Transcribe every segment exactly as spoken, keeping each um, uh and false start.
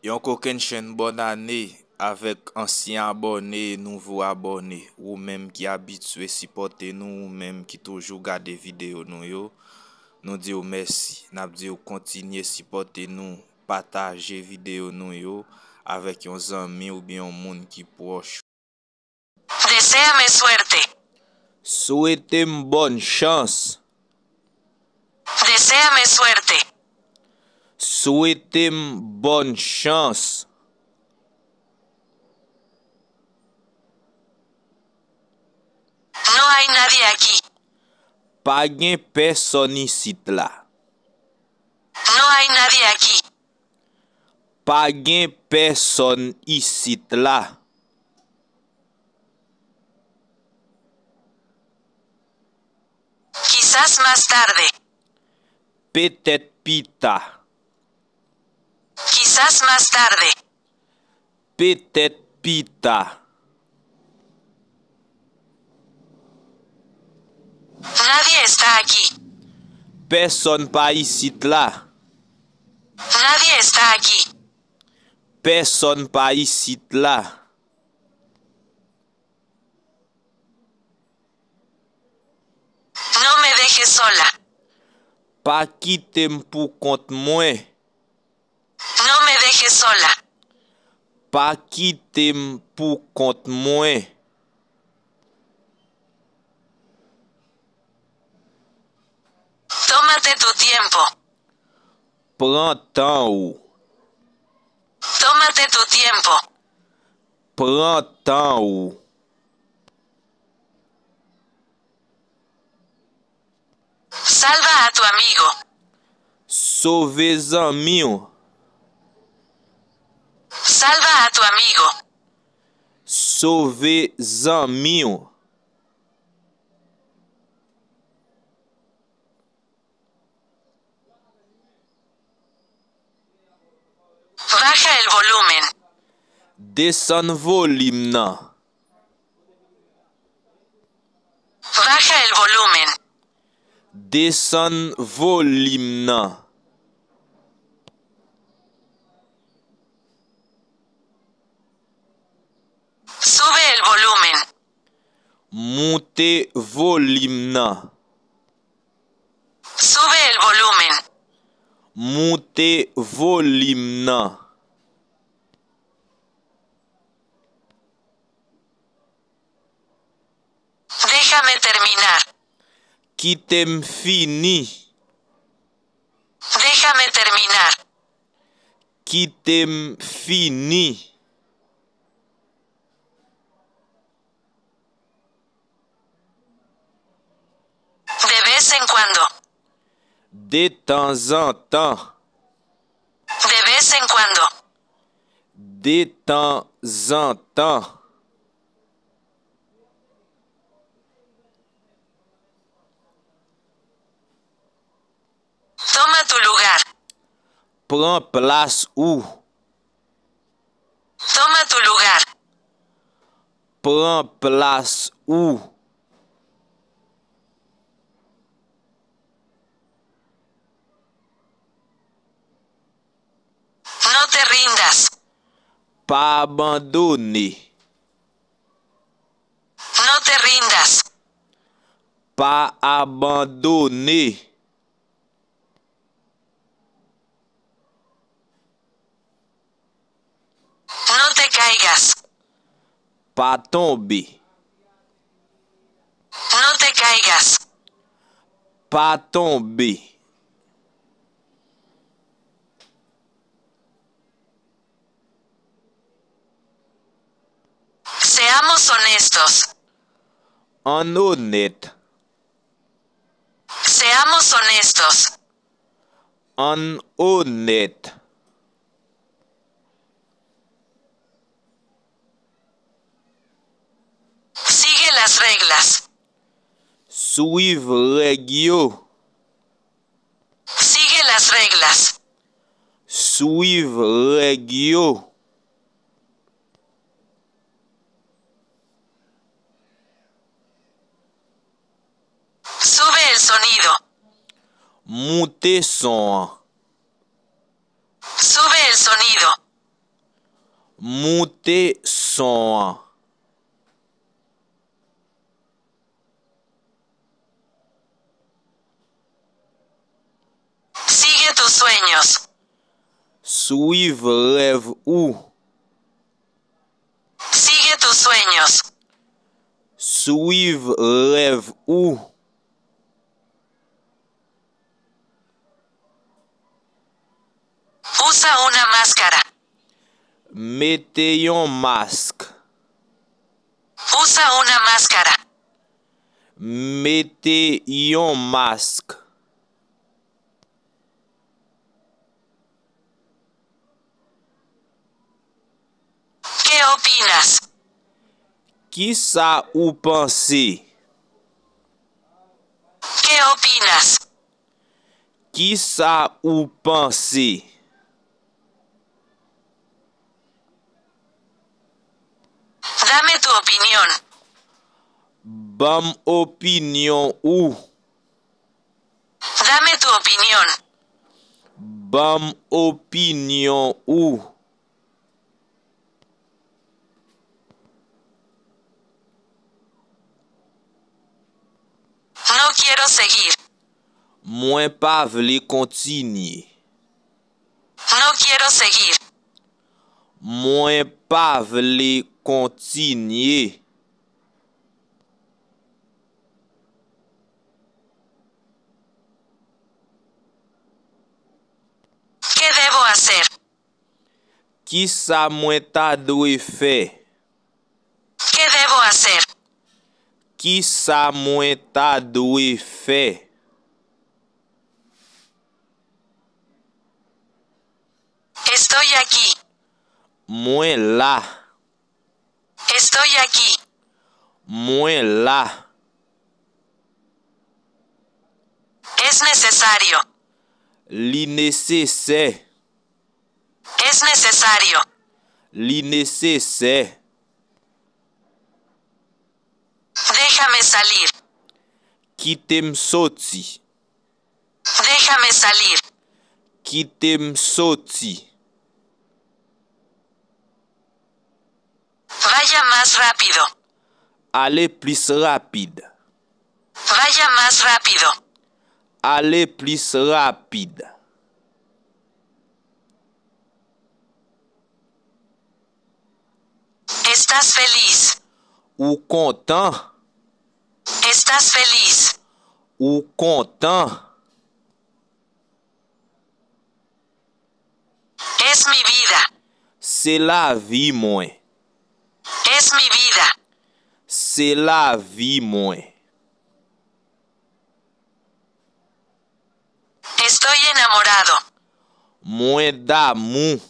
Yon kokennchenn bòn ane avèk ansyen abòne e nouvo abòne. Ou menm ki abitye sipòte nou, ou menm ki toujou gade videyo nou yo, nou di w mèsi. N ap di w kontinye sipòte nou, pataje videyo nou yo avèk yon zanmi oubyen yon moun ki pwòch. Deséame suerte. Swete m bòn chans. Deséame suerte. Swete m bòn chans. No hay nadie aquí. Pa gen pèsòn isit la. No hay nadie aquí. Pa gen pèsòn isit la. Quizás más tarde. Petèt pita. Quizás más tarde. Petèt pita. Nadie está aquí. Pèsòn pa isit la. Nadie está aquí. Pèsòn pa isit la. No me dejes sola. Pa kite m pou kont mwen. No me dejes sola. Pa kite m pou kont mwen. Tómate tu tiempo. Pran tan ou. Tómate tu tiempo. Pran tan ou. Salva a tu amigo. Sove zanmi w. Salva a tu amigo. Sove zanmi w. Baja el volumen. Desann volim nan. Baja el volumen. Desann volim nan. Sube el volumen. Moute volim nan. Sube el volumen. Moute volim nan. Déjame terminar. Kite m fini. Déjame terminar. Kite m fini. De vez en cuando. De tanzantan. De vez en cuando. De tanzantan. Toma tu lugar. Pran plas ou. Toma tu lugar. Pran plas ou. No te rindas. Pa abandone. No te rindas. Pa abandone. No te caigas. Pa tonbe. No te caigas. Pa tonbe. Seamos honestos. Ann onèt. Seamos honestos. Ann onèt. Sigue las reglas. Swiv règ yo. Sigue las reglas. Swiv règ yo. Sube el sonido. Moute son an. Sube el sonido. Moute son an. Sigue tus sueños. Swiv rèv ou. Sigue tus sueños. Swiv rèv ou. Usa una máscara. Mete yon mask. Usa una máscara. Mete yon mask. ¿Qué opinas? Kisa ou panse? ¿Qué opinas? Kisa ou panse? Dame tu opinión. Ban m opinyon ou. Dame tu opinión. Ban m opinyon ou. No quiero seguir. Mwen pa vle kontinye. No quiero seguir. Mwen pa vle kontinye. ¿Qué debo hacer? Kisa mwen ta dwe fè? ¿Qué debo hacer? Kisa mwen ta dwe fè? Estoy aquí. Mwen la. Estoy aquí. Mwen la. Es necesario. Li nesesè. Es necesario. Li nesesè. Déjame salir. Kite m soti. Déjame salir. Kite m soti. Vaya más rápido. Ale plis rapid. Vaya más rápido. Ale plis rapid. ¿Estás feliz? Ou kontan? ¿Estás feliz? Ou kontan? Es mi vida. Se lavi mwen. Es mi vida. Se lavi mwen. Estoy enamorado. Mwen damou.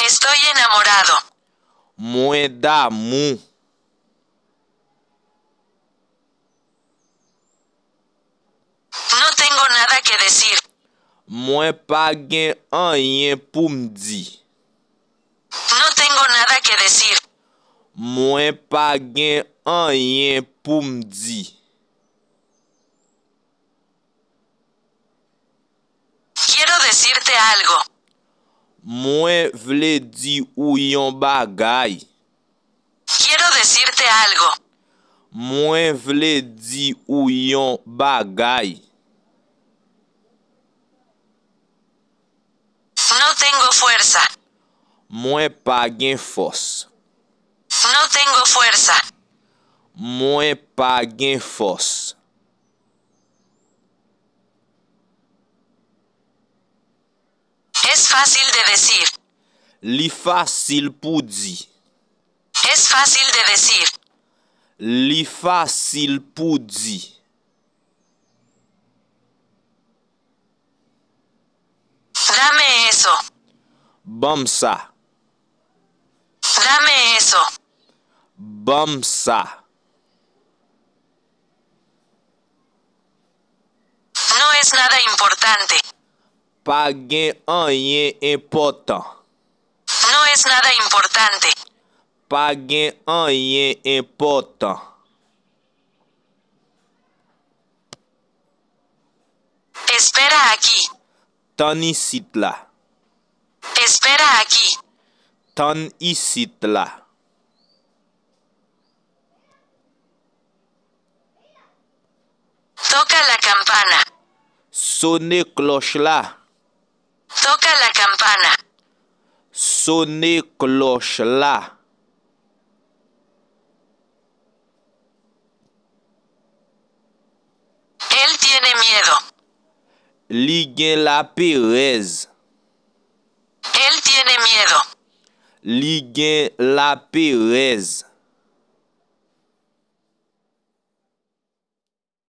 Estoy enamorado. Mwen damou. No tengo nada que decir. Mwen pa gen anyen pou m di. No tengo nada que decir. Mwen pa gen anyen pou m di. Quiero decirte algo. Mwen vle di ou yon bagay. Quiero decirte algo. Mwen vle di ou yon bagay. No tengo fuerza. Mwen pa gen fòs. No tengo fuerza. Mwen pa gen fòs. Es fácil de decir. Li fasil pou di. Es fácil de decir. Li fasil pou di. Dame eso. Ban m sa. Dame eso. Ban m sa. No es nada importante. Pa gen anyen enpòtan. No es nada importante. Pa gen anyen enpòtan. Espera aquí. Tann isit la. Espera aquí. Tann isit la. Toca la campana. Sone klòch la. Toca la campana. Sone klòch la. Él tiene miedo. Li gen laperèz. Él tiene miedo. Li gen laperèz.